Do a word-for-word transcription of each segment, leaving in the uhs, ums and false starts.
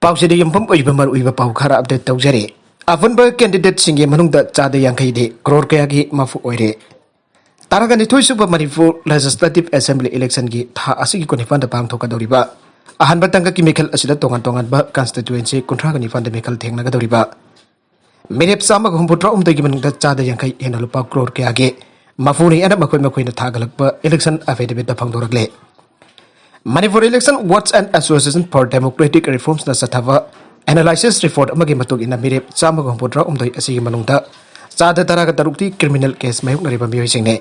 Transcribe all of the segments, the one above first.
ꯄꯥꯎꯁꯤꯗ ꯌꯨꯝꯐꯝ ꯑꯣꯏꯕ ꯃꯔꯨꯑꯣꯏꯕ ꯄꯥꯎ ꯈꯔ ꯑꯞꯗꯦꯠ ꯇꯧꯖꯔꯤ꯫ ꯑꯄꯨꯟꯕ ꯀꯦꯟꯗꯤꯗꯦꯠꯁꯤꯡꯒꯤ ꯃꯅꯨꯡꯗ ꯆꯥꯗ ꯌꯥꯡꯈꯩꯗꯤ ꯀ꯭ꯔꯣꯔ ꯀꯌꯥꯒꯤ ꯃꯄꯨ ꯑꯣꯏꯔꯦ? ꯇꯔꯥꯒ ꯅꯤꯊꯣꯏ ꯁꯨꯕ ꯃꯅꯤꯄꯨꯔ ꯂꯦꯖꯤꯁꯂꯦꯇꯤꯚ ꯑꯦꯁꯦꯝꯕ꯭ꯂꯤ ꯏꯂꯦꯛꯁꯟꯒꯤ ꯊꯥ ꯑꯁꯤꯒꯤ ꯀꯨꯟꯅꯤꯄꯥꯟꯗ ꯄꯥꯡꯊꯣꯛꯀꯗꯧꯔꯤꯕ ꯑꯍꯥꯟꯕ ꯇꯥꯡꯀꯛꯀꯤ ꯃꯤꯈꯜ ꯑꯁꯤꯗ ꯇꯣꯉꯥꯟ ꯇꯣꯉꯥꯟꯕ ꯀꯟꯁꯇꯤꯇ꯭ꯋꯦꯟꯁꯤ ꯀꯨꯟꯊ꯭ꯔꯥꯒ ꯅꯤꯄꯥꯟꯗ ꯃꯤꯈꯜ ꯊꯦꯡꯅꯒꯗꯧꯔꯤꯕ ꯃꯤꯔꯦꯞ ꯆꯥꯝꯃꯒ ꯍꯨꯝꯐꯨꯇꯔꯥ ꯍꯨꯝꯗꯣꯏꯒꯤ ꯃꯅꯨꯡꯗ ꯆꯥꯗ ꯌꯥꯡꯈꯩ ꯍꯦꯟꯅ ꯂꯨꯄꯥ ꯀ꯭ꯔꯣꯔ ꯀꯌꯥꯒꯤ ꯃꯄꯨꯅꯤ ꯍꯥꯏꯅ ꯃꯈꯣꯏ ꯃꯈꯣꯏꯅ ꯊꯥꯒꯠꯂꯛꯄ ꯏꯂꯦꯛꯁꯟ ꯑꯦꯐꯤꯗꯦꯚꯤꯠꯇ ꯐꯣꯡꯗꯣꯔꯛꯂꯦ꯫ Manipur election watch and association for democratic ꯔꯤꯐꯣꯔꯝꯁꯅ ꯆꯠꯊꯕ ꯑꯦꯅꯥꯂꯥꯏꯁꯤꯁ ꯔꯤꯄꯣꯔꯠ ꯑꯃꯒꯤ ꯃꯇꯨꯡ ꯏꯟꯅ ꯃꯤꯔꯦꯞ ꯆꯥꯝꯃꯒ ꯍꯨꯝꯐꯨꯇꯔꯥ ꯍꯨꯝꯗꯣꯏ ꯑꯁꯤꯒꯤ ꯃꯅꯨꯡꯗ ꯆꯥꯗ ꯇꯔꯥꯒ ꯇꯔꯨꯛꯇꯤ ꯀ꯭ꯔꯤꯃꯤꯅꯦꯜ ꯀꯦꯁ ꯃꯥꯌꯣꯛꯅꯔꯤꯕ ꯃꯤꯑꯣꯏꯁꯤꯡꯅꯤ꯫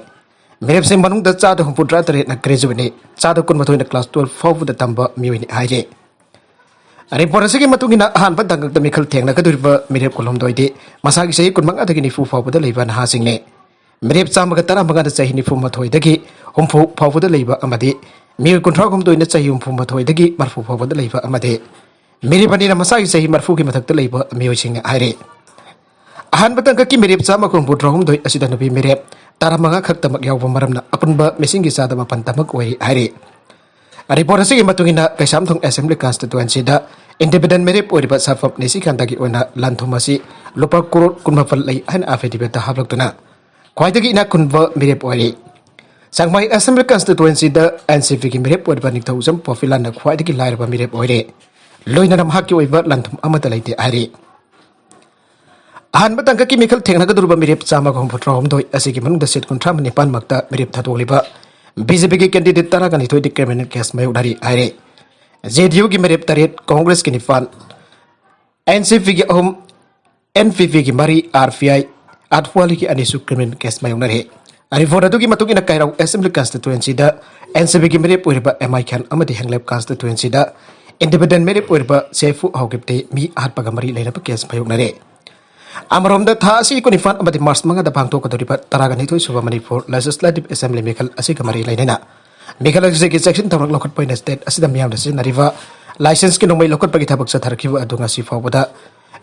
ꯃꯤꯔꯦꯞꯁꯤꯡ ꯃꯅꯨꯡꯗ ꯆꯥꯗ ꯍꯨꯝꯐꯨꯇꯔꯥ ꯇꯔꯦꯠꯅ ꯒ꯭ꯔꯦꯖꯨꯋꯦꯠꯅꯤ, ꯆꯥꯗ ꯀꯨꯟꯃꯥꯊꯣꯏꯅ ꯀ꯭ꯂꯥꯁ ꯇꯨꯋꯦꯜꯐ ꯐꯥꯎꯕꯗ ꯇꯝꯕ ꯃꯤꯑꯣꯏꯅꯤ ꯍꯥꯏꯔꯤ꯫ ꯔꯤꯄꯣꯔꯠ ꯑꯁꯤꯒꯤ ꯃꯇꯨꯡ ꯏꯟꯅ ꯑꯍꯥꯟꯕ ꯇꯥꯡꯀꯛꯇ ꯃꯤꯈꯜ ꯊꯦꯡꯅꯒꯗꯧꯔꯤꯕ ꯃꯤꯔꯦꯞ ꯀꯨꯟꯍꯨꯝꯗꯣꯏꯗꯤ ꯃꯁꯥꯒꯤ ꯆꯍꯤ ꯀꯨꯟꯃꯉꯥꯗꯒꯤ ꯅꯤꯐꯨ ꯐꯥꯎꯕꯗ ꯂꯩꯕ ꯅꯍꯥꯁꯤꯡꯅꯤ꯫ ꯃꯤꯔꯦꯞ ꯆꯥꯝꯃꯒ ꯇꯔꯥꯃꯉꯥꯗ ꯆꯍꯤ ꯅꯤꯐꯨ ꯃꯥꯊꯣꯏꯗꯒꯤ ꯍꯨꯝꯐꯨ ꯐꯥꯎꯕꯗ ꯂꯩꯕ ꯑꯃꯗꯤ ꯃꯤꯑꯣꯏ ꯀꯨꯟꯊ꯭ꯔꯥ ꯍꯨꯝꯗꯣꯏꯅ ꯆꯍꯤ ꯍꯨꯝꯐꯨ ꯃꯥꯊꯣꯏꯗꯒꯤ ꯃꯔꯤꯐꯨ ꯐꯥꯎꯕꯗ ꯂꯩꯕ ꯑꯃꯗꯤ ꯃꯤꯔꯦꯞ ꯑꯅꯤꯅ ꯃꯁꯥꯒꯤ ꯆꯍꯤ ꯃꯔꯤꯐꯨꯒꯤ ꯃꯊꯛꯇ ꯂꯩꯕ ꯃꯤꯑꯣꯏꯁꯤꯡꯅꯤ ꯍꯥꯏꯔꯤ꯫ ꯑꯍꯥꯟꯕ ꯇꯥꯡꯀꯛꯀꯤ ꯃꯤꯔꯦꯞ ꯆꯥꯝꯃꯒ ꯍꯨꯝꯐꯨꯇꯔꯥ ꯍꯨꯝꯗꯣꯏ ꯑꯁꯤꯗ ꯅꯨꯄꯤ ꯃꯤꯔꯦꯞ ꯇꯔꯥꯃꯉꯥ ꯈꯛꯇꯃꯛ ꯌꯥꯎꯕ ꯃꯔꯝꯅ ꯑꯄꯨꯟꯕ ꯃꯤꯁꯤꯡꯒꯤ ꯆꯥꯗ ꯃꯥꯄꯟꯗꯃꯛ ꯑꯣꯏꯔꯤ ꯍꯥꯏꯔꯤ꯫ ꯔꯤꯄꯣꯔꯠ ꯑꯁꯤꯒꯤ ꯃꯇꯨꯡ ꯏꯟꯅ ꯀꯩꯁꯥꯝꯊꯣꯡ ꯑꯦꯁꯦꯝꯕ꯭ꯂꯤ ꯀꯟꯁꯇꯤꯇ꯭ꯋꯦꯟꯁꯤꯗ ꯏꯟꯗꯤꯄꯦꯟꯗꯦꯟ ꯃꯤꯔꯦꯞ ꯑꯣꯏꯔꯤꯕ ꯁꯥꯐꯝ ꯅꯤꯁꯤꯀꯥꯟꯇꯒꯤ ꯑꯣꯏꯅ ꯂꯟ-ꯊꯨꯝ ꯑꯁꯤ ꯂꯨꯄꯥ ꯀ꯭ꯔꯣꯔ ꯀꯨꯟꯃꯥꯄꯟ ꯂꯩ ꯍꯥꯏꯅ ꯑꯦꯐꯤꯗꯦꯚꯤꯠꯇ ꯍꯥꯞꯂꯛꯇꯨꯅ ꯈ꯭ꯋꯥꯏꯗꯒꯤ ꯏꯅꯥꯛ ꯈꯨꯟꯕ ꯃꯤꯔꯦꯞ ꯑꯣꯏꯔꯤ꯫ ꯆꯥꯡꯃꯥꯏ ꯑꯦꯁꯦꯝꯕ꯭ꯂꯤ ꯀꯟꯁꯇꯤꯇ꯭ꯋꯦꯟꯁꯤꯗ ꯑꯦꯟꯁꯤꯄꯤꯒꯤ ꯃꯤꯔꯦꯞ ꯑꯣꯏꯔꯤꯕ ꯅꯤꯡꯊꯧꯖꯝ ꯄꯣꯄꯤꯂꯥꯟꯅ ꯈ꯭ꯋꯥꯏꯗꯒꯤ ꯂꯥꯏꯔꯕ ꯃꯤꯔꯦꯞ ꯑꯣꯏꯔꯦ꯫ ꯂꯣꯏꯅꯅ ꯃꯍꯥꯛꯀꯤ ꯑꯣꯏꯕ ꯂꯟ-ꯊꯨꯝ ꯑꯃꯠꯇ ꯂꯩꯇꯦ ꯍꯥꯏꯔꯤ꯫ ꯑꯍꯥꯟꯕ ꯇꯥꯡꯀꯛꯀꯤ ꯃꯤꯈꯜ ꯊꯦꯡꯅꯒꯗꯧꯔꯤꯕ ꯃꯤꯔꯦꯞ ꯆꯥꯝꯃꯒ ꯍꯨꯝꯐꯨꯇꯔꯥ ꯍꯨꯝꯗꯣꯏ ꯑꯁꯤꯒꯤ ꯃꯅꯨꯡꯗ ꯁꯤꯠ ꯀꯨꯟꯊ꯭ꯔꯥ ꯅꯤꯄꯥꯟꯃꯛꯇ ꯃꯤꯔꯦꯞ ꯊꯥꯗꯣꯛꯂꯤꯕ ꯕꯤꯖꯦꯄꯤꯒꯤ ꯀꯦꯟꯗꯤꯗꯦꯠ ꯇꯔꯥꯒ ꯅꯤꯊꯣꯏꯗꯤ ꯀ꯭ꯔꯤꯃꯤꯅꯦꯜ ꯀꯦꯁ ꯃꯥꯌꯣꯛꯅꯔꯤ ꯍꯥꯏꯔꯤ꯫ ꯖꯦꯗꯤꯌꯨꯒꯤ ꯃꯤꯔꯦꯞ ꯇꯔꯦꯠ, ꯀꯣꯡꯒ꯭ꯔꯦꯁꯀꯤ ꯅꯤꯄꯥꯟ, ꯑꯦꯟꯁꯤꯄꯤꯒꯤ ꯑꯍꯨꯝ, ꯑꯦꯟꯄꯤꯄꯤꯒꯤ ꯃꯔꯤ, ꯑꯥꯔꯄꯤꯑꯥꯏ, ꯑꯊꯋꯥꯂꯤꯒꯤ ꯑꯅꯤꯁꯨ ꯀ꯭ꯔꯤꯃꯤꯅꯦꯜ ꯀꯦꯁ ꯃꯥꯌꯣꯛꯅꯔꯤ꯫ ꯔꯤꯄꯣꯔꯠ ꯑꯗꯨꯒꯤ ꯃꯇꯨꯡ ꯏꯟꯅ ꯀꯩꯔꯥꯎ ꯑꯦꯁꯦꯝꯕ꯭ꯂꯤ ꯀꯟꯁꯇꯤꯇ꯭ꯋꯦꯟꯁꯤꯗ ꯑꯦꯟꯁꯤꯄꯤꯒꯤ ꯃꯤꯔꯦꯞ ꯑꯣꯏꯔꯤꯕ ꯑꯦꯝ ꯑꯥꯏ ꯈ꯭ꯌꯥꯟ ꯑꯃꯗꯤ ꯍꯦꯡꯂꯦꯞ ꯀꯟꯁꯇꯤꯇ꯭ꯋꯦꯟꯁꯤꯗ ꯏꯟꯗꯤꯄꯦꯟꯗꯦꯟ ꯃꯤꯔꯦꯞ ꯑꯣꯏꯔꯤꯕ ꯁꯦꯐꯨ ꯍꯥꯎꯀꯤꯞꯇꯤ ꯃꯤ ꯍꯥꯠꯄꯒ ꯃꯔꯤ ꯂꯩꯅꯕ ꯀꯦꯁ ꯃꯥꯌꯣꯛꯅꯔꯦ꯫ ꯑꯃꯔꯣꯝꯗ ꯊꯥ ꯑꯁꯤ ꯀꯨꯟꯅꯤꯄꯥꯟ ꯑꯃꯗꯤ ꯃꯥꯔꯆ ꯃꯉꯥꯗ ꯄꯥꯡꯊꯣꯛꯀꯗꯧꯔꯤꯕ ꯇꯔꯥꯒ ꯅꯤꯊꯣꯏ ꯁꯨꯕ ꯃꯅꯤꯄꯨꯔ ꯂꯦꯖꯤꯁꯂꯦꯇꯤꯚ ꯑꯦꯁꯦꯝꯕ꯭ꯂꯤ ꯃꯤꯈꯜ ꯑꯁꯤꯒ ꯃꯔꯤ ꯂꯩꯅꯅ ꯃꯤꯈꯜ ꯑꯁꯤꯒꯤ ꯆꯦꯛꯁꯤꯟ ꯊꯧꯔꯥꯡ ꯂꯧꯈꯠꯄ ꯑꯣꯏꯅ ꯁ꯭ꯇꯦꯠ ꯑꯁꯤꯗ ꯃꯤꯌꯥꯝꯅ ꯁꯤꯖꯤꯟꯅꯔꯤꯕ ꯂꯥꯏꯁꯦꯟꯁꯀꯤ ꯅꯣꯡꯃꯩ ꯂꯧꯈꯠꯄꯒꯤ ꯊꯕꯛ ꯆꯠꯊꯔꯛꯈꯤꯕ ꯑꯗꯨ ꯉꯁꯤ ꯐꯥꯎꯕꯗ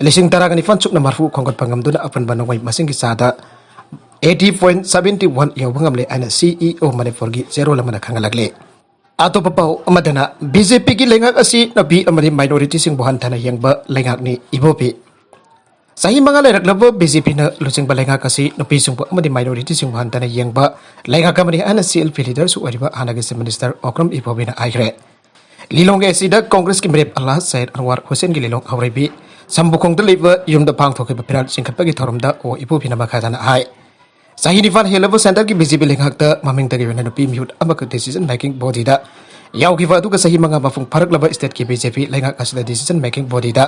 ꯂꯤꯁꯤꯡ ꯇꯔꯥꯒ ꯅꯤꯄꯥꯟ ꯁꯨꯞꯅ ꯃꯔꯤꯐꯨ ꯈꯣꯝꯒꯠꯄ ꯉꯝꯗꯨꯅ ꯑꯄꯨꯟꯕ ꯅꯣꯡꯃꯩ ꯃꯁꯤꯡꯒꯤ ꯆꯥꯗ eighty point seventy one ꯌꯧꯕ ꯉꯝꯂꯦ ꯍꯥꯏꯅ ꯁꯤ ꯏ ꯑꯣ ꯃꯅꯤꯄꯨꯔꯒꯤ ꯆꯦꯔꯣꯜ ꯑꯃꯅ ꯈꯪꯍꯜꯂꯛꯂꯤ꯫ ꯑꯇꯣꯞꯄ ꯄꯥꯎ ꯑꯃꯗꯅ, ꯕꯤ ꯖꯦ ꯄꯤꯒꯤ ꯂꯩꯉꯥꯛ ꯑꯁꯤ ꯅꯨꯄꯤ ꯑꯃꯗꯤ ꯃꯥꯏꯅꯣꯔꯤꯇꯤꯁꯤꯡꯕꯨ ꯍꯟꯊꯅ ꯌꯦꯡꯕ ꯂꯩꯉꯥꯛꯅꯤ꯫ ꯏꯕꯣꯕꯤ꯫ ꯆꯍꯤ ꯃꯉꯥ ꯂꯩꯔꯛꯂꯕ ꯕꯤ ꯖꯦ ꯄꯤꯅ ꯂꯨꯆꯤꯡꯕ ꯂꯩꯉꯥꯛ ꯑꯁꯤ ꯅꯨꯄꯤꯁꯤꯡꯕꯨ ꯑꯃꯗꯤ ꯃꯥꯏꯅꯣꯔꯤꯇꯤꯁꯤꯡꯕꯨ ꯍꯟꯊꯅ ꯌꯦꯡꯕ ꯂꯩꯉꯥꯛ ꯑꯃꯅꯤ ꯍꯥꯏꯅ ꯁꯤ ꯑꯦꯜ ꯄꯤ ꯂꯤꯗꯔꯁꯨ ꯑꯣꯏꯔꯤꯕ ꯍꯥꯟꯅꯒꯤ ꯆꯤꯐ ꯃꯤꯅꯤꯁꯇꯔ ꯑꯣꯀ꯭ꯔꯝ ꯏꯕꯣꯕꯤꯅ ꯍꯥꯏꯈ꯭ꯔꯦ꯫ ꯂꯤꯂꯣꯡꯒꯤ ꯑꯁꯤꯗ ꯀꯣꯡꯒ꯭ꯔꯦꯁꯀꯤ ꯃꯤꯔꯦꯞ ꯑꯜꯂꯥ ꯁꯌꯦꯗ ꯑꯟꯋꯥꯔ ꯍꯨꯁꯦꯟꯒꯤ ꯂꯤꯂꯣꯡ ꯍꯧꯔꯩꯕꯤ ꯁꯝꯕꯨꯈꯣꯡꯗ ꯂꯩꯕ ꯌꯨꯝꯗ ꯄꯥꯡꯊꯣꯛꯈꯤꯕ ꯐꯤꯔꯥꯜ ꯆꯤꯡꯈꯠꯄꯒꯤ ꯊꯧꯔꯝꯗ ꯑꯣ ꯏꯕꯣꯕꯤꯅ ꯃꯈꯥ ꯇꯥꯅ ꯍꯥꯏ, ꯆꯍꯤ ꯅꯤꯄꯥꯟ ꯍꯦꯜꯂꯕ ꯁꯦꯟꯇꯔꯒꯤ ꯕꯤ ꯖꯦ ꯄꯤ ꯂꯩꯉꯥꯛꯇ ꯃꯃꯤꯡꯗꯒꯤ ꯑꯣꯏꯅ ꯅꯨꯄꯤ ꯃꯤꯍꯨꯠ ꯑꯃꯈꯛ decision making bodyꯗ ꯌꯥꯎꯈꯤꯕ ꯑꯗꯨꯒ ꯆꯍꯤ ꯃꯉꯥ ꯃꯄꯨꯡ ꯐꯥꯔꯛꯂꯕ stateꯀꯤ ꯕꯤ ꯖꯦ ꯄꯤ ꯂꯩꯉꯥꯛ ꯑꯁꯤꯗ decision making bodyꯗ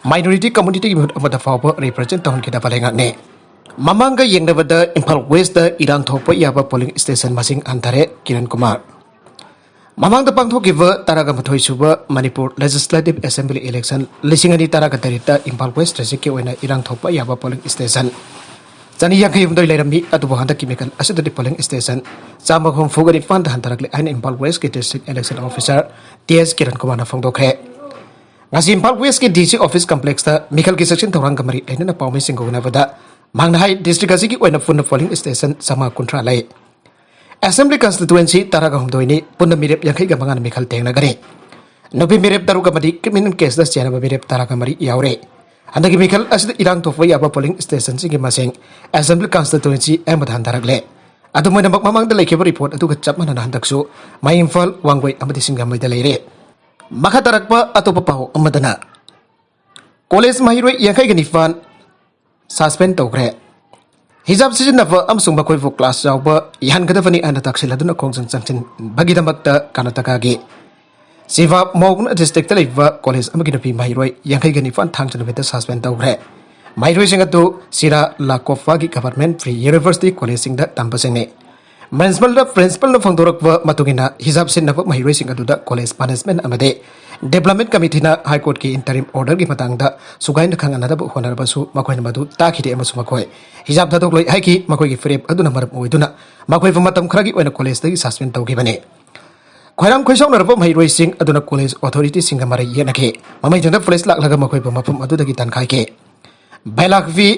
minority communityꯒꯤ ꯃꯤꯍꯨꯠ ꯑꯃꯠꯇ ꯐꯥꯎꯕ represent ꯇꯧꯍꯟꯈꯤꯗꯕ ꯂꯩꯉꯥꯛꯅꯤ꯫ ꯃꯃꯥꯡꯒ ꯌꯦꯡꯅꯕꯗ ꯏꯝꯐꯥꯜ ꯋꯦꯁꯇ ꯏꯔꯥꯡ ꯊꯣꯛꯄ ꯌꯥꯕ polling station ꯃꯁꯤꯡ ꯍꯟꯊꯔꯦ꯫ ꯀꯤꯔꯟ ꯀꯨꯃꯥꯔ꯫ ꯃꯃꯥꯡꯗ ꯄꯥꯡꯊꯣꯛꯈꯤꯕ ꯇꯔꯥꯒ ꯃꯥꯊꯣꯏ ꯁꯨꯕ ꯃꯅꯤꯄꯨꯔ Legislative Assembly election ꯂꯤꯁꯤꯡ ꯑꯅꯤ ꯇꯔꯥꯒ ꯇꯔꯦꯠꯇ ꯏꯝꯐꯥꯜ ꯋꯦꯁ districtꯀꯤ ꯑꯣꯏꯅ ꯏꯔꯥꯡ ꯊꯣꯛꯄ ꯌꯥꯕ polling station ꯆꯅꯤ ꯌꯥꯡꯈꯩ ꯍꯨꯝꯗꯣꯏ ꯂꯩꯔꯝꯃꯤ, ꯑꯗꯨꯕꯨ ꯍꯟꯗꯛꯀꯤ ꯃꯤꯈꯜ ꯑꯁꯤꯗꯗꯤ polling station ꯆꯥꯝꯃ ꯍꯨꯝꯐꯨꯒ ꯅꯤꯄꯥꯟꯗ ꯍꯟꯊꯔꯛꯂꯦ ꯍꯥꯏꯅ ꯏꯝꯐꯥꯜ ꯋꯦꯁꯀꯤ district election officer ꯇꯤ ꯑꯦꯁ ꯀꯤꯔꯟ ꯀꯨꯃꯥꯔꯅ ꯐꯣꯡꯗꯣꯛꯈ꯭ꯔꯦ꯫ ꯉꯁꯤ ꯏꯝꯐꯥꯜ ꯋꯦꯁꯀꯤ ꯗꯤ ꯁꯤ office complexꯇ ꯃꯤꯈꯜꯒꯤ ꯆꯦꯛꯁꯤꯟ ꯊꯧꯔꯥꯡꯒ ꯃꯔꯤ ꯂꯩꯅꯅ ꯄꯥꯎꯃꯤꯁꯤꯡꯒ ꯎꯅꯕꯗ ꯃꯍꯥꯛꯅ ꯍꯥꯏ, district ꯑꯁꯤꯒꯤ ꯑꯣꯏꯅ ꯄꯨꯟꯅ polling station ꯆꯥꯝꯃꯉꯥ ꯀꯨꯟꯊ꯭ꯔꯥ ꯂꯩ꯫ Assembly constituency ꯇꯔꯥꯒ ꯍꯨꯝꯗꯣꯏꯅꯤ, ꯄꯨꯟꯅ ꯃꯤꯔꯦꯞ ꯌꯥꯡꯈꯩꯒ ꯃꯉꯥꯅ ꯃꯤꯈꯜ ꯊꯦꯡꯅꯒꯅꯤ꯫ ꯅꯨꯄꯤ ꯃꯤꯔꯦꯞ ꯇꯔꯨꯛ ꯑꯃꯗꯤ criminal caseꯇ ꯆꯦꯟꯅꯕ ꯃꯤꯔꯦꯞ ꯇꯔꯥꯒ ꯃꯔꯤ ꯌꯥꯎꯔꯦ꯫ ꯍꯟꯗꯛꯀꯤ ꯃꯤꯈꯜ ꯑꯁꯤꯗ ꯏꯔꯥꯡ ꯊꯣꯛꯄ ꯌꯥꯕ polling stationꯁꯤꯡꯒꯤ ꯃꯁꯤꯡ Assembly constituency ꯑꯃꯗ ꯍꯟꯊꯔꯛꯂꯦ꯫ ꯑꯗꯨꯝ ꯑꯣꯏꯅꯃꯛ, ꯃꯃꯥꯡꯗ ꯂꯩꯈꯤꯕ report ꯑꯗꯨꯒ ꯆꯞ ꯃꯥꯟꯅꯅ ꯍꯟꯗꯛꯁꯨ ꯃꯌꯥꯏ ꯏꯝꯐꯥꯜ, ꯋꯥꯡꯒꯣꯏ ꯑꯃꯗꯤ ꯁꯤꯡꯖꯃꯩꯗ ꯂꯩꯔꯦ꯫ ꯃꯈꯥ ꯇꯥꯔꯛꯄ ꯑꯇꯣꯞꯄ ꯄꯥꯎ ꯑꯃꯗꯅ, college ꯃꯍꯩꯔꯣꯏ ꯌꯥꯡꯈꯩꯒ ꯅꯤꯄꯥꯟ suspend ꯇꯧꯈ꯭ꯔꯦ꯫ ꯍꯤꯖꯥꯕ ꯁꯤꯖꯤꯟꯅꯕ ꯑꯃꯁꯨꯡ ꯃꯈꯣꯏꯕꯨ class ꯌꯥꯎꯕ ꯌꯥꯍꯟꯒꯗꯕꯅꯤ ꯍꯥꯏꯅ ꯇꯛꯁꯤꯜꯂꯗꯨꯅ ꯈꯣꯡꯖꯪ ꯆꯪꯁꯤꯟꯕꯒꯤꯗꯃꯛꯇ ꯀꯔꯅꯥꯇꯀꯥꯒꯤ ꯁꯤꯚꯥ ꯃꯣꯍꯟ districtꯇ ꯂꯩꯕ college ꯑꯃꯒꯤ ꯅꯨꯄꯤ ꯃꯍꯩꯔꯣꯏ ꯌꯥꯡꯈꯩꯒ ꯅꯤꯄꯥꯟ ꯊꯥꯡꯖ ꯅꯨꯃꯤꯠꯇ suspend ꯇꯧꯈ꯭ꯔꯦ꯫ ꯃꯍꯩꯔꯣꯏꯁꯤꯡ ꯑꯗꯨ ꯁꯤꯔꯥ ꯂꯥꯀꯣꯐꯥꯒꯤ government pre university collegeꯁꯤꯡꯗ ꯇꯝꯕꯁꯤꯡꯅꯤ꯫ Principalꯗ, principalꯅ ꯐꯣꯡꯗꯣꯔꯛꯄ ꯃꯇꯨꯡ ꯏꯟꯅ, ꯍꯤꯖꯥꯕ ꯁꯤꯖꯤꯟꯅꯕ ꯃꯍꯩꯔꯣꯏꯁꯤꯡ ꯑꯗꯨꯗ college management ꯑꯃꯗꯤ development committeeꯅ High Courtꯀꯤ interim orderꯒꯤ ꯃꯇꯥꯡꯗ ꯁꯨꯒꯥꯏꯅ ꯈꯪꯍꯟꯅꯗꯕ ꯍꯣꯠꯅꯔꯕꯁꯨ ꯃꯈꯣꯏꯅ ꯃꯗꯨ ꯇꯥꯈꯤꯗꯦ ꯑꯃꯁꯨꯡ ꯃꯈꯣꯏ ꯍꯤꯖꯥꯕ ꯊꯥꯗꯣꯛꯂꯣꯏ ꯍꯥꯏꯈꯤ꯫ ꯃꯈꯣꯏꯒꯤ ꯐꯤꯔꯦꯞ ꯑꯗꯨꯅ ꯃꯔꯝ ꯑꯣꯏꯗꯨꯅ ꯃꯈꯣꯏꯕꯨ ꯃꯇꯝ ꯈꯔꯒꯤ ꯑꯣꯏꯅ collegeꯇꯒꯤ suspend ꯇꯧꯈꯤꯕꯅꯤ꯫ ꯈꯣꯏꯔꯥꯡ ꯈꯣꯏꯁꯥꯎꯅꯔꯕ ꯃꯍꯩꯔꯣꯏꯁꯤꯡ ꯑꯗꯨꯅ college authorityꯁꯤꯡꯒ ꯃꯔꯩ ꯌꯦꯠꯅꯈꯤ꯫ ꯃꯃꯩ ꯊꯪꯗ police ꯂꯥꯛꯂꯒ ꯃꯈꯣꯏꯕꯨ ꯃꯐꯝ ꯑꯗꯨꯗꯒꯤ ꯇꯥꯟꯈꯥꯏꯈꯤ꯫ ꯕꯦꯂꯥꯒ꯭ꯕꯤ,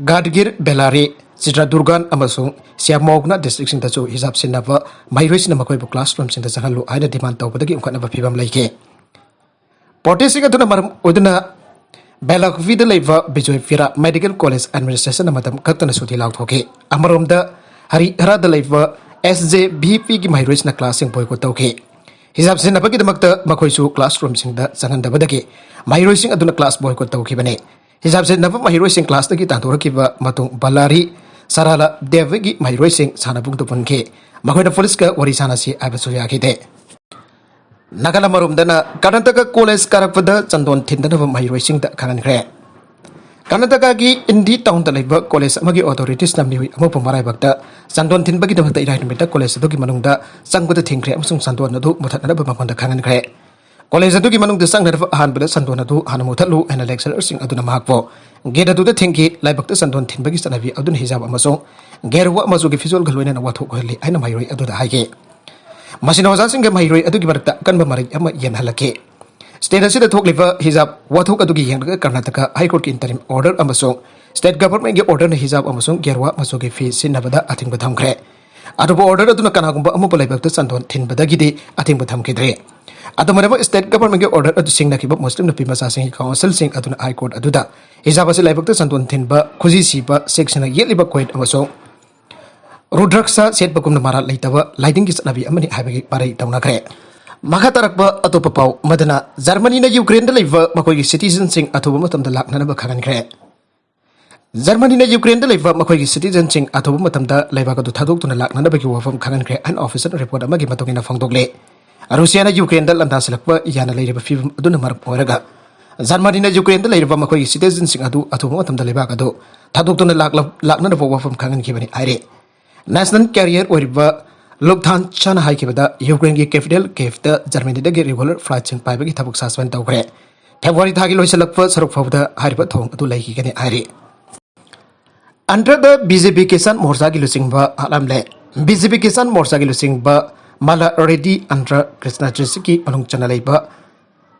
ꯒꯥꯗꯒꯤꯔ, ꯕꯦꯂꯥꯔꯤ, ꯆꯤꯇ꯭ꯔꯗꯨꯔꯒꯥꯟ ꯑꯃꯁꯨꯡ ꯁꯤꯌꯥꯃꯣꯒꯅ ꯗꯤꯁꯇ꯭ꯔꯤꯛꯁꯤꯡꯗꯁꯨ ꯍꯤꯖꯥꯕ ꯁꯤꯟꯅꯕ ꯃꯍꯩꯔꯣꯏꯁꯤꯡꯅ ꯃꯈꯣꯏꯕꯨ ꯀ꯭ꯂꯥꯁꯔꯨꯝꯁꯤꯡꯗ ꯆꯪꯍꯜꯂꯨ ꯍꯥꯏꯅ ꯗꯤꯃꯥꯟ ꯇꯧꯕꯗꯒꯤ ꯎꯪꯈꯠꯅꯕ ꯐꯤꯕꯝ ꯂꯩꯈꯤ꯫ ꯄ꯭ꯔꯣꯇꯦꯁꯁꯤꯡ ꯑꯗꯨꯅ ꯃꯔꯝ ꯑꯣꯏꯗꯨꯅ ꯕꯦꯂꯥꯒꯨꯕꯤꯗ ꯂꯩꯕ ꯕꯤꯖꯣꯏ ꯄꯤꯔꯥ ꯃꯦꯗꯤꯀꯦꯜ ꯀꯣꯂꯦꯖ ꯑꯦꯗꯃꯤꯅꯤꯁꯇ꯭ꯔꯦꯁꯟꯅ ꯃꯇꯝ ꯀꯛꯇꯅ ꯁꯨꯇꯤ ꯂꯥꯎꯊꯣꯛꯈꯤ꯫ ꯑꯃꯔꯣꯝꯗ ꯍꯔꯤꯍꯔꯥꯗ ꯂꯩꯕ ꯑꯦꯁ ꯖꯦ ꯚꯤ ꯄꯤꯒꯤ ꯃꯍꯩꯔꯣꯏꯁꯤꯡꯅ ꯀ꯭ꯂꯥꯁꯁꯤꯡ ꯕꯣꯏꯀꯣꯠ ꯇꯧꯈꯤ꯫ ꯍꯤꯖꯥꯕ ꯁꯤꯖꯤꯟꯅꯕꯒꯤꯗꯃꯛꯇ ꯃꯈꯣꯏꯁꯨ ꯀ꯭ꯂꯥꯁꯔꯨꯝꯁꯤꯡꯗ ꯆꯪꯍꯟꯗꯕꯗꯒꯤ ꯃꯍꯩꯔꯣꯏꯁꯤꯡ ꯑꯗꯨꯅ ꯀ꯭ꯂꯥꯁ ꯕꯣꯏꯀꯣꯠ ꯇꯧꯈꯤꯕꯅꯤ꯫ ꯍꯤꯖꯥꯕ ꯁꯤꯖꯤꯟꯅꯕ ꯃꯍꯩꯔꯣꯏꯁꯤꯡ ꯀ꯭ꯂꯥꯁꯇꯒꯤ ꯇꯥꯟꯊꯣꯔꯛꯈꯤꯕ ꯃꯇꯨꯡ ꯕꯂꯥꯔꯤ ꯁꯔꯥꯂꯥ ꯗꯦꯕꯒꯤ ꯃꯍꯩꯔꯣꯏꯁꯤꯡ ꯁꯥꯟꯅꯕꯨꯡꯗ ꯄꯨꯟꯈꯤ꯫ ꯃꯈꯣꯏꯅ ꯄꯨꯂꯤꯁꯀ ꯋꯥꯔꯤ ꯁꯥꯟꯅꯁꯤ ꯍꯥꯏꯕꯁꯨ ꯌꯥꯈꯤꯗꯦ꯫ ꯅꯥꯒꯥꯂꯥꯟ ꯑꯃꯔꯣꯝꯗꯅ ꯀꯔꯅꯥꯇꯀꯥ ꯀꯣꯂꯦꯖ ꯀꯥꯔꯛꯄꯗ ꯆꯟꯗꯣꯟ ꯊꯤꯟꯗꯅꯕ ꯃꯍꯩꯔꯣꯏꯁꯤꯡꯗ ꯈꯪꯍꯟꯈ꯭ꯔꯦ꯫ ꯀꯔꯅꯥꯇꯀꯥꯒꯤ ꯏꯟꯗꯤ ꯇꯥꯎꯟꯗ ꯂꯩꯕ ꯀꯣꯂꯦꯖ ꯑꯃꯒꯤ ꯑꯣꯊꯣꯔꯤꯇꯤꯁꯅ ꯃꯤꯑꯣꯏ ꯑꯃꯕꯨ ꯃꯔꯥꯏꯕꯛꯇ ꯆꯟꯗꯣꯟ ꯊꯤꯟꯕꯒꯤꯗꯃꯛꯇ ꯏꯔꯥꯏ ꯅꯨꯃꯤꯠꯇ ꯀꯣꯂꯦꯖ ꯑꯗꯨꯒꯤ ꯃꯅꯨꯡꯗ ꯆꯪꯕꯗ ꯊꯤꯡꯈ꯭ꯔꯦ ꯑꯃꯁꯨꯡ ꯆꯟꯗꯣꯟ ꯑꯗꯨ ꯃꯨꯊꯠꯅꯅꯕ ꯃꯉꯣꯟꯗ ꯈꯪꯍꯟꯈ꯭ꯔꯦ꯫ ꯀꯣꯂꯦꯖ ꯑꯗꯨꯒꯤ ꯃꯅꯨꯡꯗ ꯆꯪꯅꯅꯕ ꯑꯍꯥꯟꯕꯗ ꯆꯟꯗꯣꯟ ꯑꯗꯨ ꯍꯥꯟꯅ ꯃꯨꯊꯠꯂꯨ ꯍꯥꯏꯅ ꯂꯦꯛꯆꯔꯔꯁꯤꯡ ꯑꯗꯨꯅ ꯃꯍꯥꯛꯄꯨ ꯒꯦꯠ ꯑꯗꯨꯗ ꯊꯤꯡꯈꯤ꯫ ꯂꯥꯏꯕꯛꯇ ꯆꯟꯗꯣꯟ ꯊꯤꯟꯕꯒꯤ ꯆꯠꯅꯕꯤ ꯑꯗꯨꯅ ꯍꯤꯖꯥꯕ ꯑꯃꯁꯨꯡ ꯒꯦꯔꯨꯋꯥ ꯃꯆꯨꯒꯤ ꯐꯤꯖꯣꯜꯒ ꯂꯣꯏꯅꯅ ꯋꯥꯊꯣꯛ ꯑꯣꯏꯍꯜꯂꯤ ꯍꯥꯏꯅ ꯃꯍꯩꯔꯣꯏ ꯑꯗꯨꯗ ꯍꯥꯏꯈꯤ꯫ ꯃꯁꯤꯅ ꯑꯣꯖꯥꯁꯤꯡꯒ ꯃꯍꯩꯔꯣꯏ ꯑꯗꯨꯒꯤ ꯃꯔꯛꯇ ꯑꯀꯟꯕ ꯃꯔꯩ ꯑꯃ ꯌꯦꯟꯍꯜꯂꯛꯈꯤ꯫ ꯁ꯭ꯇꯦꯠ ꯑꯁꯤꯗ ꯊꯣꯛꯂꯤꯕ ꯍꯤꯖꯥꯕ ꯋꯥꯊꯣꯛ ꯑꯗꯨꯒꯤ ꯌꯦꯡꯂꯒ ꯀꯔꯅꯥꯇꯀꯥ ꯍꯥꯏ ꯀꯣꯔꯠꯀꯤ ꯏꯟꯇꯔꯤꯝ ꯑꯣꯔꯗꯔ ꯑꯃꯁꯨꯡ ꯁ꯭ꯇꯦꯠ ꯒꯚꯔꯟꯃꯦꯟꯠꯀꯤ ꯑꯣꯔꯗꯔꯅ ꯍꯤꯖꯥꯕ ꯑꯃꯁꯨꯡ ꯒꯦꯔꯨꯋꯥ ꯃꯆꯨꯒꯤ ꯐꯤ ꯁꯤꯖꯤꯟꯅꯕꯗ ꯑꯊꯤꯡꯕ ꯊꯝꯈ꯭ꯔꯦ꯫ ꯑꯗꯨꯕꯨ ꯑꯣꯔꯗꯔ ꯑꯗꯨꯅ ꯀꯅꯥꯒꯨꯝꯕ ꯑꯃꯕꯨ ꯂꯥꯏꯕꯛꯇ ꯆꯟꯗꯣꯟ ꯊꯤꯟꯕꯗꯒꯤꯗꯤ ꯑꯊꯤꯡꯕ ꯊꯝꯈꯤꯗ꯭ꯔꯦ꯫ ꯑꯗꯨꯝ ꯑꯣꯏꯅꯃꯛ, ꯁ꯭ꯇꯦꯠ ꯒꯚꯔꯟꯃꯦꯟꯠꯀꯤ ꯑꯣꯔꯗꯔ ꯑꯗꯨ ꯁꯤꯡꯅꯈꯤꯕ ꯃꯨꯁꯂꯤꯝ ꯅꯨꯄꯤ ꯃꯆꯥꯁꯤꯡꯒꯤ ꯀꯥꯎꯟꯁꯤꯜꯁꯤꯡ ꯑꯗꯨꯅ ꯍꯥꯏ ꯀꯣꯔꯠ ꯑꯗꯨꯗ ꯍꯤꯖꯥꯕ ꯑꯁꯤ ꯂꯥꯏꯕꯛꯇ ꯆꯟꯗꯣꯟ ꯊꯤꯟꯕ ꯈꯨꯖꯤ ꯁꯤꯕ ꯁꯤꯈꯁꯤꯡꯅ ꯌꯦꯠꯂꯤꯕ ꯀꯣꯏꯠ ꯑꯃꯁꯨꯡ ꯔꯨꯗ꯭ꯔꯛꯁ ꯁꯦꯠꯄꯒꯨꯝꯅ ꯃꯔꯥꯜ ꯂꯩꯇꯕ ꯂꯥꯏꯅꯤꯡꯒꯤ ꯆꯠꯅꯕꯤ ꯑꯃꯅꯤ ꯍꯥꯏꯕꯒꯤ ꯃꯔꯩ ꯇꯧꯅꯈ꯭ꯔꯦ꯫ ꯃꯈꯥ ꯇꯥꯔꯛꯄ ꯑꯇꯣꯞꯄ ꯄꯥꯎ ꯑꯃꯗꯅ, ꯖꯔꯃꯅꯤꯅ ꯌꯨꯀ꯭ꯔꯦꯟꯗ ꯂꯩꯕ ꯃꯈꯣꯏꯒꯤ ꯁꯤꯇꯤꯖꯟꯁꯤꯡ ꯑꯊꯨꯕ ꯃꯇꯝꯗ ꯂꯥꯛꯅꯅꯕ ꯈꯪꯍꯟꯈ꯭ꯔꯦ꯫ ꯖꯔꯃꯅꯤꯅ ꯌꯨꯀ꯭ꯔꯦꯟꯗ ꯂꯩꯕ ꯃꯈꯣꯏꯒꯤ ꯁꯤꯇꯤꯖꯟꯁꯤꯡ ꯑꯊꯨꯕ ꯃꯇꯝꯗ ꯂꯩꯕꯥꯛ ꯑꯗꯨ ꯊꯥꯗꯣꯛꯇꯨꯅ ꯂꯥꯛꯅꯅꯕꯒꯤ ꯋꯥꯐꯝ ꯈꯪꯍꯟꯈ꯭ꯔꯦ ꯍꯥꯏꯅ ꯑꯣꯐꯤꯁꯤꯌꯦꯜ ꯔꯤꯄꯣꯔꯠ ꯑꯃꯒꯤ ꯃꯇꯨꯡ ꯏꯟꯅ ꯐꯣꯡꯗꯣꯛꯂꯦ꯫ ꯔꯨꯁꯤꯌꯥꯅ ꯌꯨꯀ꯭ꯔꯦꯟꯗ ꯂꯥꯟꯗꯥꯁꯤꯜꯂꯛꯄ ꯌꯥꯅ ꯂꯩꯔꯤꯕ ꯐꯤꯕꯝ ꯑꯗꯨꯅ ꯃꯔꯝ ꯑꯣꯏꯔꯒ ꯖꯔꯃꯅꯤꯅ ꯌꯨꯀ꯭ꯔꯦꯟꯗ ꯂꯩꯔꯤꯕ ꯃꯈꯣꯏꯒꯤ ꯁꯤꯇꯤꯖꯟꯁꯤꯡ ꯑꯗꯨ ꯑꯊꯨꯕ ꯃꯇꯝꯗ ꯂꯩꯕꯥꯛ ꯑꯗꯨ ꯊꯥꯗꯣꯛꯇꯨꯅ ꯂꯥꯛꯂ-, ꯂꯥꯛꯅꯅꯕ ꯋꯥꯐꯝ ꯈꯪꯍꯟꯈꯤꯕꯅꯤ ꯍꯥꯏꯔꯤ꯫ ꯅꯦꯁꯅꯦꯜ ꯀꯦꯔꯤꯌꯔ ꯑꯣꯏꯔꯤꯕ ꯂꯨꯐꯊꯥꯟꯁꯥꯅ ꯍꯥꯏꯈꯤꯕꯗ, ꯌꯨꯀ꯭ꯔꯦꯟꯒꯤ ꯀꯦꯄꯤꯇꯦꯜ ꯀꯤꯌꯦꯚꯇ ꯖꯔꯃꯅꯤꯗꯒꯤ ꯔꯤꯒꯨꯂꯔ ꯐ꯭ꯂꯥꯏꯠꯁꯤꯡ ꯄꯥꯏꯕꯒꯤ ꯊꯕꯛ ꯁꯁꯄꯦꯟ ꯇꯧꯈ꯭ꯔꯦ꯫ ꯐꯦꯕ꯭ꯔꯨꯋꯥꯔꯤ ꯊꯥꯒꯤ ꯂꯣꯏꯁꯤꯜꯂꯛꯄ ꯁꯔꯨꯛ ꯐꯥꯎꯕꯗ ꯍꯥꯏꯔꯤꯕ ꯊꯧꯑꯣꯡ ꯑꯗꯨ ꯂꯩꯈꯤꯒꯅꯤ ꯍꯥꯏꯔꯤ꯫ ꯑꯟꯙ꯭ꯔꯗ ꯕꯤ ꯖꯦ ꯄꯤ ꯀꯤꯁꯥꯟ ꯃꯣꯔꯆꯥꯒꯤ ꯂꯨꯆꯤꯡꯕ ꯍꯥꯠꯂꯝꯂꯦ꯫ ꯕꯤ ꯖꯦ ꯄꯤ ꯀꯤꯁꯥꯟ ꯃꯣꯔꯆꯥꯒꯤ ꯂꯨꯆꯤꯡꯕ ꯃꯥꯂꯥ ꯔꯦꯗ꯭ꯗꯤ ꯑꯟꯙ꯭ꯔ ꯀ꯭ꯔꯤꯁꯅ ꯗꯤꯁꯇ꯭ꯔꯤꯛꯀꯤ ꯃꯅꯨꯡ ꯆꯟꯅ ꯂꯩꯕ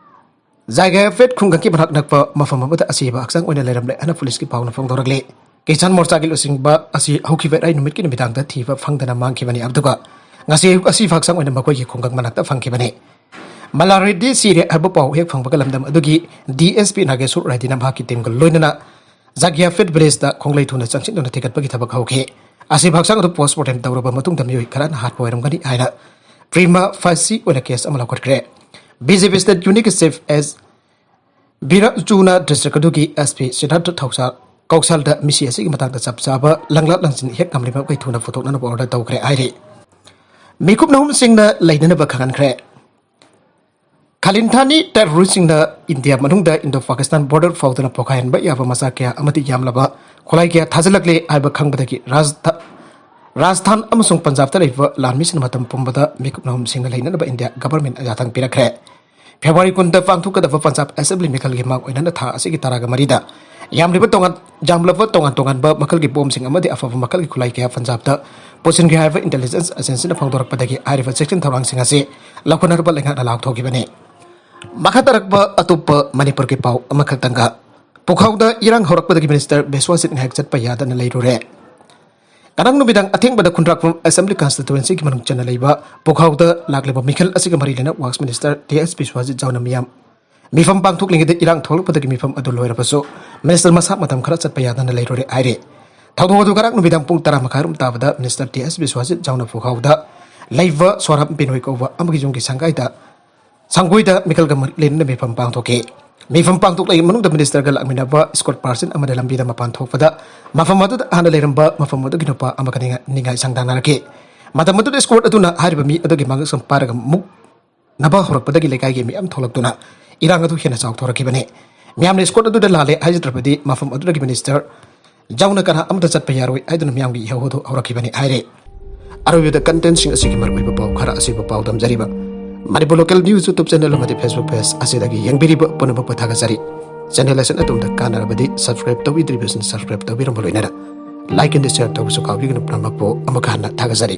ꯖꯥꯏꯒꯥꯌꯥꯄꯦꯠ ꯈꯨꯡꯒꯪꯒꯤ ꯃꯅꯥꯛ ꯅꯛꯄ ꯃꯐꯝ ꯑꯃꯗ ꯑꯁꯤꯕ ꯍꯛꯆꯥꯡ ꯑꯣꯏꯅ ꯂꯩꯔꯝꯂꯦ ꯍꯥꯏꯅ ꯄꯨꯂꯤꯁꯀꯤ ꯄꯥꯎꯅ ꯐꯣꯡꯗꯣꯔꯛꯂꯤ꯫ ꯀꯤꯁꯥꯟ ꯃꯣꯔꯆꯥꯒꯤ ꯂꯨꯆꯤꯡꯕ ꯑꯁꯤ ꯍꯧꯈꯤꯕ ꯏꯔꯥꯏ ꯅꯨꯃꯤꯠꯀꯤ ꯅꯨꯃꯤꯗꯥꯡꯗ ꯊꯤꯕ ꯐꯪꯗꯅ ꯃꯥꯡꯈꯤꯕꯅꯤ꯫ ꯑꯗꯨꯒ ꯉꯁꯤ ꯑꯌꯨꯛ ꯑꯁꯤ ꯍꯛꯆꯥꯡ ꯑꯣꯏꯅ ꯃꯈꯣꯏꯒꯤ ꯈꯨꯡꯒꯪ ꯃꯅꯥꯛꯇ ꯐꯪꯈꯤꯕꯅꯤ꯫ ꯃꯂꯥꯔꯦꯗꯤ ꯁꯤꯔꯦ ꯍꯥꯏꯕ ꯄꯥꯎ ꯍꯦꯛ ꯐꯪꯕꯒ ꯂꯝꯗꯝ ꯑꯗꯨꯒꯤ ꯗꯤ ꯑꯦꯁ ꯄꯤ ꯅꯥꯒꯦꯁꯣꯔ ꯔꯦꯗꯤꯅ ꯃꯍꯥꯛꯀꯤ ꯇꯤꯝꯒ ꯂꯣꯏꯅꯅ ꯖꯥꯒꯤꯌꯥꯐꯤꯠ ꯚꯤꯂꯦꯖꯇ ꯈꯣꯡꯂꯩ ꯊꯨꯅ ꯆꯪꯁꯤꯟꯗꯨꯅ ꯊꯤꯒꯠꯄꯒꯤ ꯊꯕꯛ ꯍꯧꯈꯤ꯫ ꯑꯁꯤꯕ ꯍꯛꯆꯥꯡ ꯑꯗꯨ ꯄꯣꯁꯠꯃꯣꯔꯇꯦꯝ ꯇꯧꯔꯕ ꯃꯇꯨꯡꯗ ꯃꯤꯑꯣꯏ ꯈꯔꯅ ꯍꯥꯠꯄ ꯑꯣꯏꯔꯝꯒꯅꯤ ꯍꯥꯏꯅ ꯄ꯭ꯔꯤꯃꯥ ꯐꯥꯁꯤ ꯑꯣꯏꯅ ꯀꯦꯁ ꯑꯃ ꯂꯧꯈꯠꯈ꯭ꯔꯦ꯫ ꯕꯤ ꯖꯦ ꯄꯤ ꯁ꯭ꯇꯦꯠ ꯌꯨꯅꯤꯠꯀꯤ ꯆꯤꯐ ꯑꯦꯁ ꯕꯤꯔꯆꯨꯅ ꯗꯤꯁꯇ꯭ꯔꯤꯛ ꯑꯗꯨꯒꯤ ꯑꯦꯁ ꯄꯤ ꯁꯤꯗꯥꯔꯊ ꯊꯧꯁꯥ ꯀꯧꯁꯥꯜꯗ ꯃꯤꯁꯤ ꯑꯁꯤꯒꯤ ꯃꯇꯥꯡꯗ ꯆꯞ ꯆꯥꯕ ꯂꯪꯂꯥ ꯂꯪꯁꯤꯟ ꯍꯦꯛ ꯉꯝꯂꯤꯕ ꯃꯈꯩ ꯊꯨꯅ ꯄꯨꯊꯣꯛꯅꯅꯕ ꯑꯣꯔꯗꯔ ꯇꯧꯈ꯭ꯔꯦ ꯍꯥꯏꯔꯤ꯫ ꯃꯤꯀꯨꯞ ꯅꯍꯨꯝꯁꯤꯡꯅ ꯂꯩꯅꯅꯕ ꯈꯪꯍꯟꯈ꯭ꯔꯦ꯫ ꯈꯥꯂꯤꯟꯊꯥꯅꯤ ꯇꯦꯔꯣꯔꯤꯁꯁꯤꯡꯅ ꯏꯟꯗꯤꯌꯥ ꯃꯅꯨꯡꯗ ꯏꯟꯗꯣ ꯄꯥꯀꯤꯁꯇꯥꯟ ꯕꯣꯔꯗꯔ ꯐꯥꯎꯗꯨꯅ ꯄꯣꯈꯥꯏꯍꯟꯕ ꯌꯥꯕ ꯃꯆꯥꯛ ꯀꯌꯥ ꯑꯃꯗꯤ ꯌꯥꯝꯂꯕ ꯈꯨꯠꯂꯥꯏ ꯀꯌꯥ ꯊꯥꯖꯤꯜꯂꯛꯂꯦ ꯍꯥꯏꯕ ꯈꯪꯕꯗꯒꯤ ꯔꯥꯖꯊ-, ꯔꯥꯖꯊꯥꯟ ꯑꯃꯁꯨꯡ ꯄꯟꯖꯥꯕꯇ ꯂꯩꯕ ꯂꯥꯟꯃꯤꯁꯤꯡꯅ ꯃꯇꯝ ꯄꯨꯝꯕꯗ ꯃꯤꯀꯨꯞ ꯅꯍꯨꯝꯁꯤꯡꯅ ꯂꯩꯅꯅꯕ ꯏꯟꯗꯤꯌꯥ ꯒꯚꯔꯟꯃꯦꯟꯠꯅ ꯌꯥꯊꯪ ꯄꯤꯔꯛꯈ꯭ꯔꯦ꯫ ꯐꯦꯕ꯭ꯔꯨꯋꯥꯔꯤ ꯀꯨꯟꯗ ꯄꯥꯡꯊꯣꯛꯀꯗꯕ ꯄꯟꯖꯥꯕ ꯑꯦꯁꯦꯝꯕ꯭ꯂꯤ ꯃꯤꯈꯜꯒꯤ ꯃꯥꯡ ꯑꯣꯏꯅꯅ ꯊꯥ ꯑꯁꯤꯒꯤ ꯇꯔꯥꯒ ꯃꯔꯤꯗ ꯌꯥꯝꯂꯤꯕ ꯇꯣꯉꯥꯟ-, ꯌꯥꯝꯂꯕ ꯇꯣꯉꯥꯟ ꯇꯣꯉꯥꯟꯕ ꯃꯈꯜꯒꯤ ꯕꯣꯝꯁꯤꯡ ꯑꯃꯗꯤ ꯑꯐꯕ ꯃꯈꯜꯒꯤ ꯈꯨꯠꯂꯥꯏ ꯀꯌꯥ ꯄꯟꯖꯥꯕꯇ ꯄꯨꯁꯤꯟꯈ꯭ꯔꯦ ꯍꯥꯏꯕ ꯏꯟꯇꯦꯂꯤꯖꯦꯟꯁ ꯑꯦꯖꯦꯟꯁꯤꯅ ꯐꯣꯡꯗꯣꯔꯛꯄꯗꯒꯤ ꯍꯥꯏꯔꯤꯕ ꯆꯦꯛꯁꯤꯟ ꯊꯧꯔꯥꯡꯁꯤꯡ ꯑꯁꯤ ꯂꯧꯈꯠꯅꯅꯕ ꯂꯩꯉꯥꯛꯅ ꯂꯥꯎꯊꯣꯛꯈꯤꯕꯅꯤ꯫ ꯃꯈꯥ ꯇꯥꯔꯛꯄ ꯑꯇꯣꯞꯄ ꯃꯅꯤꯄꯨꯔꯒꯤ ꯄꯥꯎ ꯑꯃꯈꯛꯇꯪꯒ꯫ ꯄꯨꯈꯥꯎꯗ ꯏꯔꯥꯡ ꯍꯧꯔꯛꯄꯗꯒꯤ ꯃꯤꯅꯤꯁꯇꯔ ꯕꯤꯁ꯭ꯋꯥꯖꯤꯠ ꯉꯥꯏꯍꯥꯛ ꯆꯠꯄ ꯌꯥꯗꯅ ꯂꯩꯔꯨꯔꯦ꯫ ꯉꯔꯥꯡ ꯅꯨꯃꯤꯗꯥꯡ ꯑꯊꯦꯡꯕꯗ ꯈꯨꯟꯗ꯭ꯔꯥꯛꯄꯝ ꯑꯦꯁꯦꯝꯕ꯭ꯂꯤ ꯀꯟꯁꯇꯤꯇꯨꯋꯦꯟꯁꯤꯒꯤ ꯃꯅꯨꯡ ꯆꯟꯅ ꯂꯩꯕ ꯄꯨꯈꯥꯎꯗ ꯂꯥꯛꯂꯤꯕ ꯃꯤꯈꯜ ꯑꯁꯤꯒ ꯃꯔꯤ ꯂꯩꯅ ꯋꯥꯛꯁ ꯃꯤꯅꯤꯁꯇꯔ ꯇꯤ ꯑꯦꯁ ꯕꯤꯁ꯭ꯋꯥꯖꯤꯠ ꯖꯥꯎꯅ ꯃꯤꯌꯥꯝ ꯃꯤꯐꯝ ꯄꯥꯡꯊꯣꯛꯂꯤꯉꯩꯗ ꯏꯔꯥꯡ ꯊꯣꯛꯂꯛꯄꯗꯒꯤ ꯃꯤꯐꯝ ꯑꯗꯨ ꯂꯣꯏꯔꯕꯁꯨ ꯃꯤꯅꯤꯁꯇꯔ ꯃꯁꯥ ꯃꯇꯝ ꯈꯔ ꯆꯠꯄ ꯌꯥꯗꯅ ꯂꯩꯔꯨꯔꯦ ꯍꯥꯏꯔꯤ꯫ ꯊꯧꯗꯣꯛ ꯑꯗꯨ ꯉꯔꯥꯡ ꯅꯨꯃꯤꯗꯥꯡ ꯄꯨꯡ ꯇꯔꯥ ꯃꯈꯥꯏ ꯑꯗꯨꯝ ꯇꯥꯕꯗ ꯃꯤꯅꯤꯁꯇꯔ ꯇꯤ ꯑꯦꯁ ꯕꯤꯁ꯭ꯋꯥꯖꯤꯠ ꯖꯥꯎꯅ ꯄꯨꯈꯥꯎꯗ ꯂꯩꯕ ꯁꯣꯔꯥꯝ ꯕꯤꯅꯣꯏ ꯀꯧꯕ ꯑꯃꯒꯤ ꯌꯨꯝꯒꯤ ꯁꯪꯒꯥꯏꯗ ꯁꯪꯒꯣꯏꯗ ꯃꯤꯈꯜꯒ ꯃꯔꯤ ꯂꯩꯅꯅ ꯃꯤꯐꯝ ꯄꯥꯡꯊꯣꯛꯈꯤ꯫ ꯃꯤꯐꯝ ꯄꯥꯡꯊꯣꯛꯂꯛꯏ ꯃꯅꯨꯡꯗ ꯃꯤꯅꯤꯁꯇꯔꯒ ꯂꯥꯛꯃꯤꯟꯅꯕ ꯏꯁꯀꯣꯔꯠ ꯄꯥꯔꯁꯟ ꯑꯃꯅ ꯂꯝꯕꯤꯗ ꯃꯄꯥꯟ ꯊꯣꯛꯄꯗ ꯃꯐꯝ ꯑꯗꯨꯗ ꯍꯥꯟꯅ ꯂꯩꯔꯝꯕ ꯃꯐꯝ ꯑꯗꯨꯒꯤ ꯅꯨꯄꯥ ꯑꯃꯒ ꯅꯤꯡꯉꯥꯏ, ꯅꯤꯡꯉꯥꯏ ꯁꯪꯗꯥꯅꯔꯛꯈꯤ꯫ ꯃꯇꯝ ꯑꯗꯨꯗ ꯏꯁꯀꯣꯔꯠ ꯑꯗꯨꯅ ꯍꯥꯏꯔꯤꯕ ꯃꯤ ꯑꯗꯨꯒꯤ ꯃꯉꯛꯁꯝ ꯄꯥꯏꯔꯒ ꯃꯨꯛꯅꯕ ꯍꯧꯔꯛꯄꯗꯒꯤ ꯂꯩꯀꯥꯏꯒꯤ ꯃꯤꯌꯥꯝ ꯊꯣꯛꯂꯛꯇꯨꯅ ꯏꯔꯥꯡ ꯑꯗꯨ ꯍꯦꯟꯅ ꯆꯥꯎꯊꯣꯔꯛꯈꯤꯕꯅꯤ꯫ ꯃꯤꯌꯥꯝꯅ ꯏꯁꯀꯣꯔꯠ ꯑꯗꯨꯗ ꯂꯥꯜꯂꯦ ꯍꯥꯏꯖꯗ꯭ꯔꯕꯗꯤ ꯃꯐꯝ ꯑꯗꯨꯗꯒꯤ ꯃꯤꯅꯤꯁꯇꯔ ꯖꯥꯎꯅ ꯀꯅꯥ ꯑꯃꯠꯇ ꯆꯠꯄ ꯌꯥꯔꯣꯏ ꯍꯥꯏꯗꯨꯅ ꯃꯤꯌꯥꯝꯒꯤ ꯏꯍꯧ ꯑꯗꯨ ꯍꯧꯔꯛꯈꯤꯕꯅꯤ ꯍꯥꯏꯔꯦ꯫ ꯑꯔꯣꯏꯕꯗ ꯀꯟꯇꯦꯟꯁꯤꯡ ꯑꯁꯤꯒꯤ ꯃꯔꯨꯑꯣꯏꯕ ꯄꯥꯎ ꯈꯔ ꯑꯁꯤꯕꯨ ꯄꯥꯎꯗꯝꯖꯔꯤꯕ Manipur local news YouTube channel ꯑꯃꯗꯤ ꯐꯦꯁꯕꯨꯛ ꯄꯦꯖ ꯑꯁꯤꯗꯒꯤ ꯌꯦꯡꯕꯤꯔꯤꯕ ꯄꯨꯝꯅꯃꯛꯄꯨ ꯊꯥꯒꯠꯆꯔꯤ꯫ ꯆꯦꯅꯦꯜ ꯑꯁꯤꯅ ꯑꯗꯣꯝꯗ ꯀꯥꯟꯅꯔꯕꯗꯤ ꯁꯕꯁꯀ꯭ꯔꯥꯏꯕ ꯇꯧꯕꯤꯗ꯭ꯔꯤꯕꯁꯤꯡ ꯁꯕꯁꯀ꯭ꯔꯥꯏꯕ ꯇꯧꯕꯤꯔꯝꯕ ꯂꯣꯏꯅꯅ ꯂꯥꯏꯛ ꯑꯦꯟ ꯁꯤꯌꯔ ꯇꯧꯕꯁꯨ ꯀꯥꯎꯕꯤꯒꯅꯨ꯫ ꯄꯨꯝꯅꯃꯛꯄꯨ ꯑꯃꯨꯛ ꯍꯟꯅ ꯊꯥꯒꯠꯆꯔꯤ꯫